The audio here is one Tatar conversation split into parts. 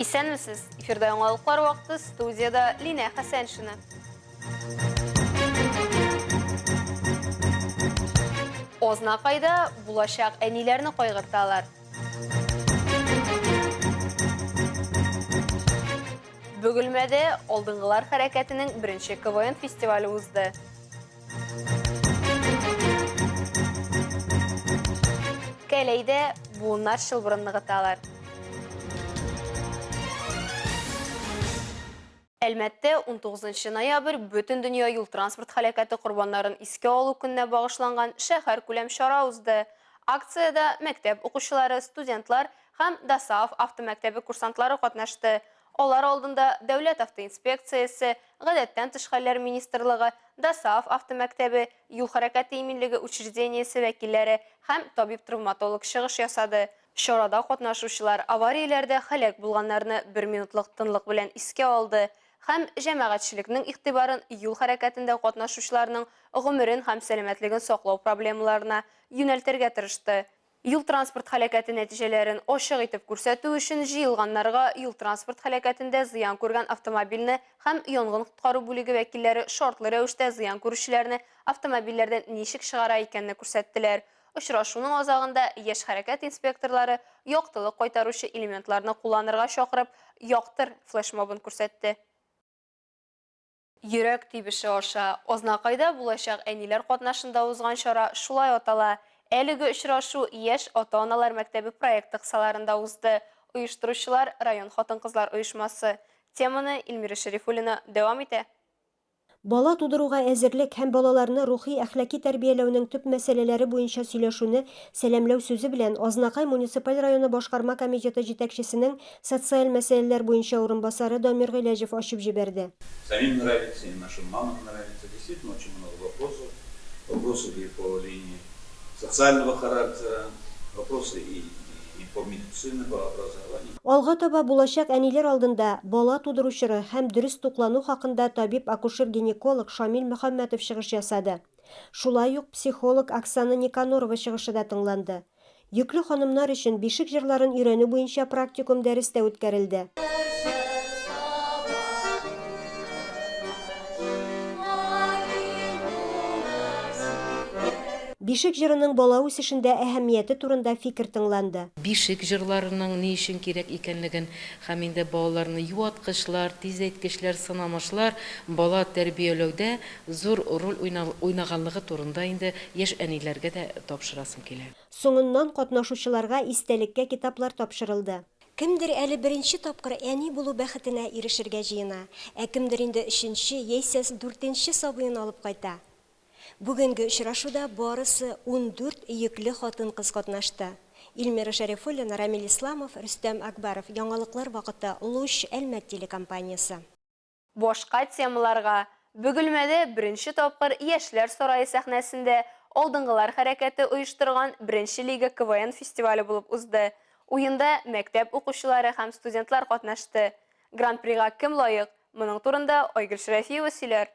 Исәнмесез! Эфирда яңалыклар вакыты студияда Линә Хәсәншина. Азнакайда булачак әниләрне кайгырталар. Бөгелмәдә Алдынгылар хәрәкәтенең беренче КВН фестивале узды. Кәләйдә буыннар чылбырын ныгыталар. Әлмәттә 19 ноябрь бөтен дөнья юл-транспорт һәлакәте корбаннарын искә алу көненә багышланган шәһәркүләм чара узды. Акциядә мәктәп укучылары, студентлар һәм ДОСААФ автомәктәбе курсантлары катнашты. Алар алдында Дәүләт автоинспекциясе, Гадәттән тыш хәлләр министрлыгы, ДОСААФ автомәктәбе, юл хәрәкәте иминлеге учреждениесе вәкилләре һәм табиб-травматолог чыгыш ясады. Чарада катнашучылар аварияләрдә һәлак булганнарны бер минутлык тынлык белән искә алды һәм җәмәгатьчелекнең игътибарын юл хәрәкәтендә катнашучыларның гомерен һәм сәламәтлеген саклау проблемаларына юнәлтергә тырышты. Юл-транспорт һәлакәте нәтиҗәләрен ачык итеп күрсәтү өчен җыелганнарга юл-транспорт һәлакәтендә зыян күргән автомобильне һәм янгын-коткару бүлеге вәкилләре шартлы рәвештә зыян күрүчеләрне автомобильләрдән ничек чыгара икәнне күрсәттеләр. Очрашуның азагында яшь хәрәкәт инспекторлары яктылык кайтаручы элементларны кулланырга чакырып, Яктыр флешмобын күрсәтте. Йөрәк тибеше аша. Азнакайда булачак әниләр катнашында узган чара шулай атала. Әлеге очрашу Яшь ата-аналар мәктәбе проекты кысаларында узды. Оештыручылар, район хатын-кызлар оешмасы. Теманы Эльмира Шәрифуллина дәвам итә. Бала тудыруга әзерлек һәм балаларны рухи-әхлаки тәрбияләүнең төп мәсьәләләре буенча сөйләшүне сәламләү сүзе белән Азнакай муниципаль районы башкарма комитеты җитәкчесенең социаль мәсьәләләр буенча урынбасары Дамир Гыйләҗев ачып җибәрде. Самим нравится, и нашим мамам нравится. Действительно, очень много вопросов. Вопросы и по линии социального характера, вопросы и и по медицине, по образованию. Алга таба булачак әниләр алдында бала тудыру чоры һәм дөрес туклану хакында табиб-акушер-гинеколог Шамил Мөхәммәтов чыгыш ясады. Шулай ук психолог Оксана Никонорова чыгышы да тыңланды. Йөкле ханымнар өчен бишек җырларын өйрәнү буенча практикум дәрес тә үткәрелде. Бишек җырының бала үсешендә әһәмияте турында фикер тыңланды. Бишек җырларының ни өчен кирәк икәнлеген һәм инде балаларны юаткычлар, тизәйткечләр, сынамышлар бала тәрбияләүдә зур роль уйнаганлыгы турында инде яшь әниләргә дә тапшырасым килә. Соңыннан катнашучыларга истәлеккә китаплар тапшырылды. Кемдер әле беренче тапкыр әни булу бәхетенә ирешергә җыена, ә кемдер инде өченче яисә дүртенче сабыен алып кайта. Бүгенге очрашуда барысы 14 йөкле хатын-кыз катнашты. Илмира Шәрифуллина, Рамил Исламов, Рөстәм Акбаров, Яңалыклар вакыты, Луч, Әлмәт телекомпаниясе. Башка темаларга, Бөгелмәдә беренче тапкыр Яшьләр сарае сәхнәсендә Алдынгылар хәрәкәте оештырган Беренче лига КВН фестивале булып узды. Уенда мәктәп укучылары һәм студентлар катнашты. Гран-прига кем лаек? Моның турында Айгөл Шәрәфиева сөйләр.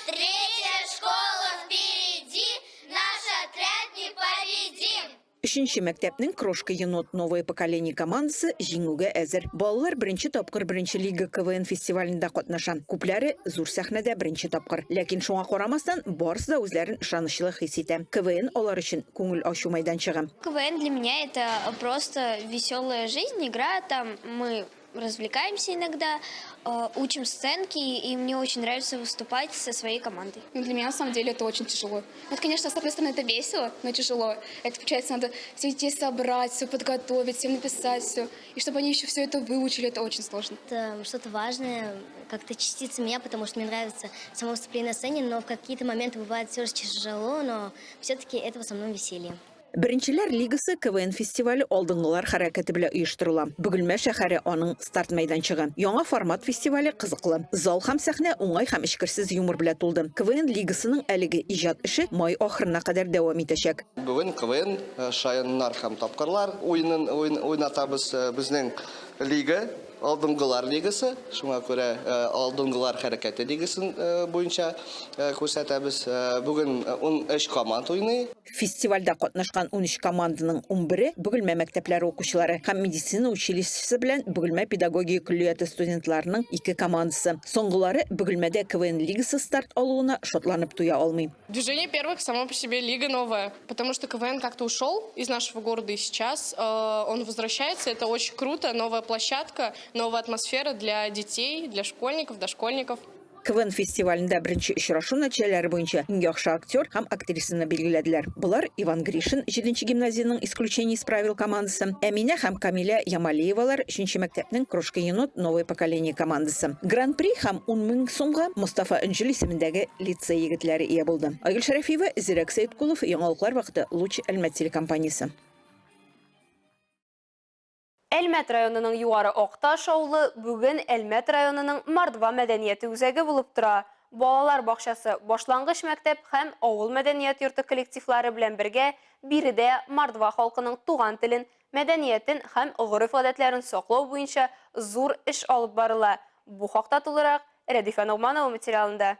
Третья школа впереди, наш отряд непобедим! Өченче мәктәпнең Крошка енот Новое поколение командасы җиңүгә әзер. Балалар беренче тапкыр Беренче лига КВН фестивалендә катнаша. Күпләре зур сәхнәдә беренче тапкыр. Ләкин шуңа карамастан, барысы да үзләрен ышанычлы хис итә. КВН алар өчен күңел ачу мәйданчыгы. КВН для меня это просто веселая жизнь, игра, там мы развлекаемся иногда, э, учим сценки, и мне очень нравится выступать со своей командой. Ну, для меня, на самом деле, это очень тяжело. Вот, конечно, с одной стороны, это весело, но тяжело. Это, получается, надо все детей собрать, все подготовить, всем написать все. И чтобы они еще все это выучили, это очень сложно. Это что-то важное, как-то частица меня, потому что мне нравится само выступление на сцене, но в какие-то моменты бывает все же тяжело, но все-таки это в основном веселье. Беренчеләр лигасы КВН фестивале Алдынгылар хәрәкәте белән оештырыла. Бөгелмә шәһәре аның старт мәйданчыгы. Яңа формат фестивале кызыклы. Зал һәм сәхнә уңай һәм эчкерсез юмор белән тулды. КВН лигасының әлеге иҗат эше май ахырына кадәр дәвам итәчәк. Бүген КВН Шаяннар һәм тапкырлар уенын уйнатабыз. Безнең лига, алдынгылар лигасы, шуңа күрә алдынгылар хәрәкәте лигасын буенча күрсәтәбез. Бүген 13 команда уйный. Фестивальдә катнашкан 13 команданың унбере Бөгелмә мәктәпләре укучылары һәм медицина училищесы белән Бөгелмә педагогия көллияте студентларының ике командасы. Соңгылары Бөгелмәдә КВН лигасы старт алуына шатланып туя алмый. Движение первых само по себе лига новая, потому что КВН как-то ушел из нашего города, и сейчас он возвращается. Это очень круто, новая площадка, новая атмосфера для детей, для школьников, дошкольников. КВН фестивалендә беренче очрашу нәтиҗәләре буенча иң яхшы актер һәм актрисаны билгеләделәр. Болар Иван Гришин, 7 гимназиянең Исключение из правил командасы, Әминә һәм Камилә Ямалиевалар, 3 мәктәпнең Крошка енот Новое поколение командасы. Гран-при һәм 10 мең сумга Мостафа Өнҗел исемендәге лицей егетләре ия булды. Айгөл Шәрәфиева, Зирәк Сәеткулов, Яңалыклар вакыты, Луч Әлмәт телекомпаниясе. Әлмәт районының Югары Акташ авылы бүген Әлмәт районының Мордва мәдәнияте үзәге булып тора. Балалар бакчасы, башлангыч мәктәп һәм авыл мәдәният йорты коллективлары белән бергә биредә мордва халкының туган телен, мәдәниятен һәм гореф-гадәтләрен саклау буенча зур эш алып барыла. Бу хакта тулырак Рәдифә Ногманова материалында.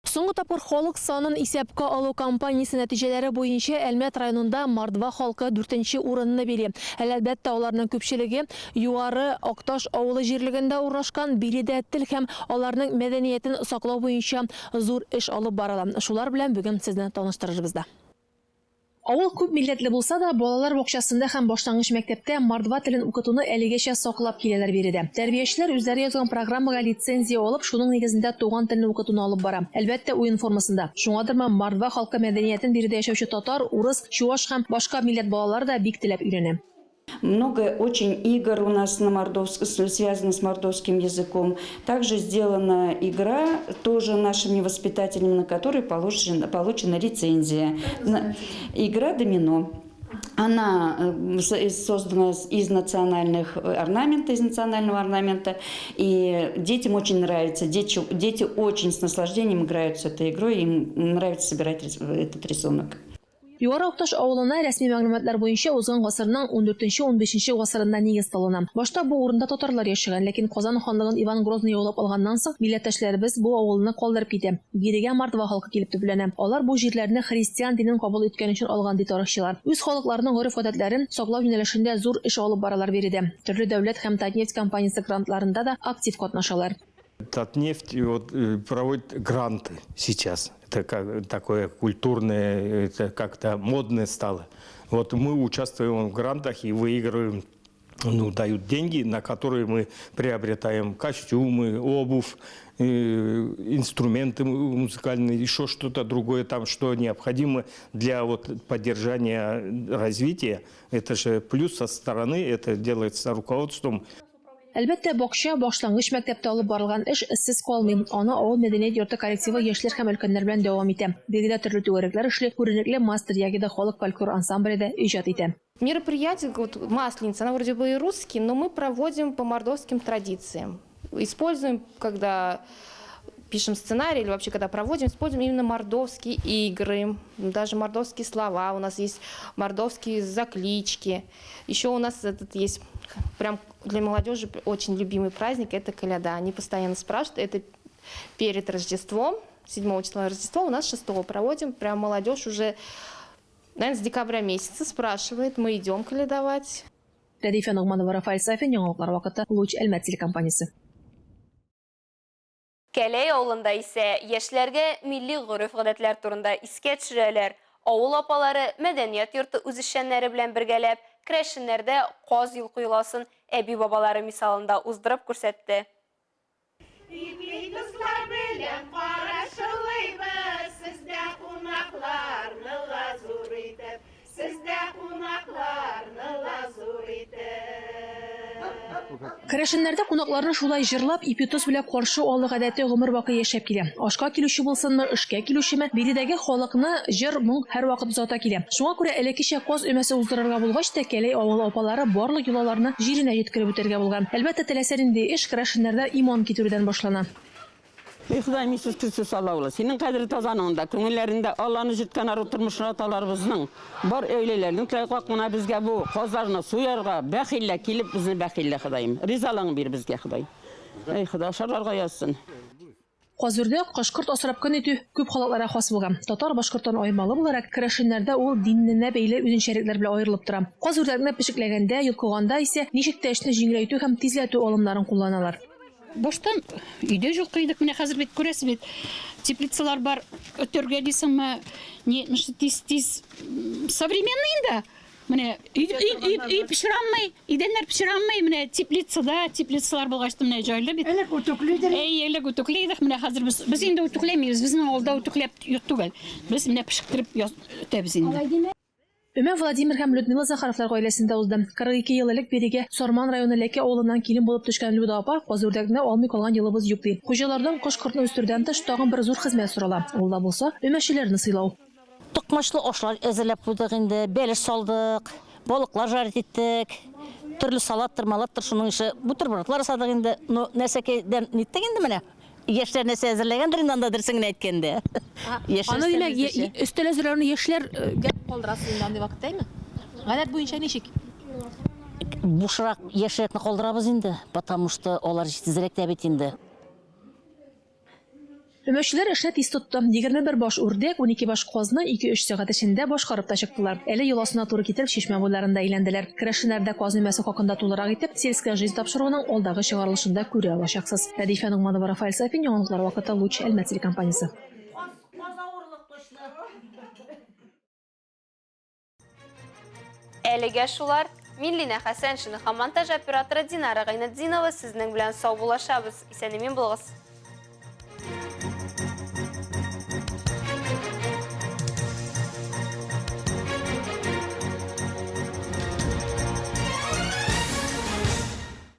Соңгы тапкыр халык санын исәпкә алу кампаниясе нәтиҗәләре буенча Әлмәт районында мордва халкы дүртенче урынны били. Әләлбәттә, аларның күпчелеге Югары Акташ авылы җирлегендә урнашкан. Биредә тел һәм аларның мәдәниятен саклау буенча зур эш алып барыла. Шулар белән бүген сезне таныштырырбыз да. Авыл күп милләтле булса да, балалар бакчасында һәм башлангыч мәктәптә мордва телен укытуны әлегәчә саклап киләләр биредә. Тәрбиячеләр үзләре язган программага лицензия алып, шуның нигезендә туган телне укытуны алып бара. Әлбәттә, уен формасында. Шуңадырмы, мордва халкы мәдәниятен биредә яшәүче татар, урыс, чуаш һәм башка милләт балалары да бик теләп өйрәнә. Много очень игр у нас на мордовск, связано с мордовским языком. Также сделана игра тоже нашими воспитателями, на которой получена, получена лицензия. Игра «Домино». Она э, создана из национальных э, орнамента, из национального орнамента. И детям очень нравится. Дети, дети очень с наслаждением играют с этой игрой. Им нравится собирать этот рисунок. Югары Акташ авылына рәсми мәгълүматлар буенча узган гасырның ундүртенче-унбишенче гасырында нигез салына. Башта бу урында татарлар яшәгән, ләкин Казан ханлыгын Иван Грозный яулап алганнан соң, милләттәшләребез бу авылны калдырып китә. Бирегә мордва халкы килеп төпләнә. Алар бу җирләрне христиан динен кабул иткән өчен алган, ди тарихчылар. Үз халыкларының гореф-гадәтләрен саклау юнәлешендә зур эш алып баралар биредә. Төрле дәүләт һәм Татнефть компаниясе грантларында да актив катнашалар. Татнефть вот, э, проводит гранты сейчас. Это как, такое культурное, это как-то модное стало. Вот мы участвуем в грантах и выигрываем ну, дают деньги, на которые мы приобретаем костюмы, обувь, э, инструменты музыкальные, еще что-то другое там, что необходимо для вот поддержания развития. Это же плюс со стороны, это делается руководством. Әлбәттә, бакча, башлангыч мәктәптә алып барылган эш эзсез калмый. Аны авыл мәдәният йорты коллективы яшьләр һәм өлкәннәр белән дәвам итә. Биредә төрле түгәрәкләр эшли, күренекле Мастер Ягида халык фольклор ансамбле дә иҗат итә. Мероприятие, вот Масленица, она вроде бы и русский, но мы проводим по мордовским традициям. Используем, когда пишем сценарий или вообще когда проводим, используем именно мордовские игры, даже мордовские слова, у нас есть мордовские заклички. Еще у нас этот есть прям для молодежи очень любимый праздник, это Коляда. Они постоянно спрашивают, это перед Рождеством, 7 числа Рождество, у нас 6 проводим, прям молодежь уже, наверное, с декабря месяца спрашивает, мы идем колядовать. Рәдифә Ногманова, Рафаэль Сафин, Яңалыклар вакыты, Луч Әлмәт телекомпаниясе. Кәләй авылында исә яшьләргә милли гореф-гадәтләр турында искә төшерәләр. Авыл апалары мәдәният йорты үзешчәннәре белән бергәләп, керәшеннәрдә каз йолку йоласын әби-бабалары мисалында уздырып күрсәтте. Ипи-тозлар белән карашылыйбыз, Сездә кунакларны ла зур итеп, Сездә кунакларны ла зур итеп. Керәшеннәрдә кунакларны шулай җырлап, ипи-тоз белән каршы алу гадәте гомер бакый яшәп килә. Ашка килүче булсынмы, эшкә килүчеме, биредәге халыкны җыр-моң һәрвакыт озата килә. Шуңа күрә элеккечә каз өмәсе уздырырга булгач та, Кәләй авылы апалары барлык йолаларны җиренә җиткереп үтәргә булган. Әлбәттә, теләсә нинди эш керәшеннәрдә иман китерүдән башлана. Эй, Ходаем Иисус Христос Алла улы, синең кадерле тазаныңда, күңелләрендә Алланы җөрткән ару тормышын аталарыбызның, бар әүлияләрнең теләге хакына безгә бу казларны суярга, бәхиллә, килеп безне бәхиллә, Ходаем. Ризалыгың бир безгә, Ходай. Эй, Хода, ашарларга язсын. Каз-үрдәк, кош-корт асрап көн итү күп халыкларга хас булган. Татар-башкорттан аермалы буларак, керәшеннәрдә ул диненә бәйле үзенчәлекләр белән аерылып тора. Каз-үрдәкне пешекләгәндә, йолкыганда исә ничек тә эшне җиңеләйтү һәм тизләтү алымнарын кулланалар. Баштан өйдә җылкы идек, менә хәзер бит күрәсез бит, теплицалар бар, өтәргә дисеңме, ни, тиз-тиз современный инде. Менә өй, өй, өй, өй пычранмый, идәннәр пычранмый, менә теплицада, теплицалар булгач та менә җайлы бит. Элек үтүкли идек. Әй, элек үтүкли идек, менә хәзер без без инде үтүкләмибез, безнең авылда үтүкләп юк түгел. Без менә пешектереп үтәбез инде. Өмә Владимир һәм Людмила Захаровлар гаиләсендә узды. 42 ел элек бирегә Сарман районы Ләке авылыннан килен булып төшкән Люда апа, Каз-үрдәкне алмый калган елыбыз юк, ди. Хуҗалардан кош-кортны үстерүдән тыш, тагын бер зур хезмәт сорала. Ул да булса, өмәчеләрне сыйлау. Токмачлы ашлар әзерләп куйдык инде, бәлеш салдык, балыклар жарить иттек, төрле салаттыр, малаттыр, шуның ише бутербродлар ясадык инде. Ну, нәрсәкәйдән ниттек инде менә. Яшьләр нәрсә әзерләгәндер инде анда дөресен генә әйткәндә. Яшьләр Аны димәк, өстәл әзерләүне яшьләргә калдырасыз инде андый вакытта, әйме? Гадәт буенча ничек? Бушрак яшьрәкне калдырабыз инде, потому что алар җитезрәк тә бит инде. Өмәчеләр эшне тиз тотты. 21 баш үрдәк, 12 баш казны ике-өч сәгать эчендә башкарып та чыктылар. Әле йоласына туры китереп чишмә буйларында әйләнделәр. Керәшеннәрдә каз өмәсе хакында тулырак итеп Сельская жизнь тапшыруының алдагы чыгарылышында күрә алачаксыз. Рәдифә Ногманова, Рафаэль Сафин, Яңалыклар вакыты, Луч, Әлмәт телекомпаниясе. Әлегә шулар. Мин Линә Хәсәншина һәм монтаж операторы Динара Гайнетдинова сезнең белән саубуллашабыз. Исән-имин булыгыз.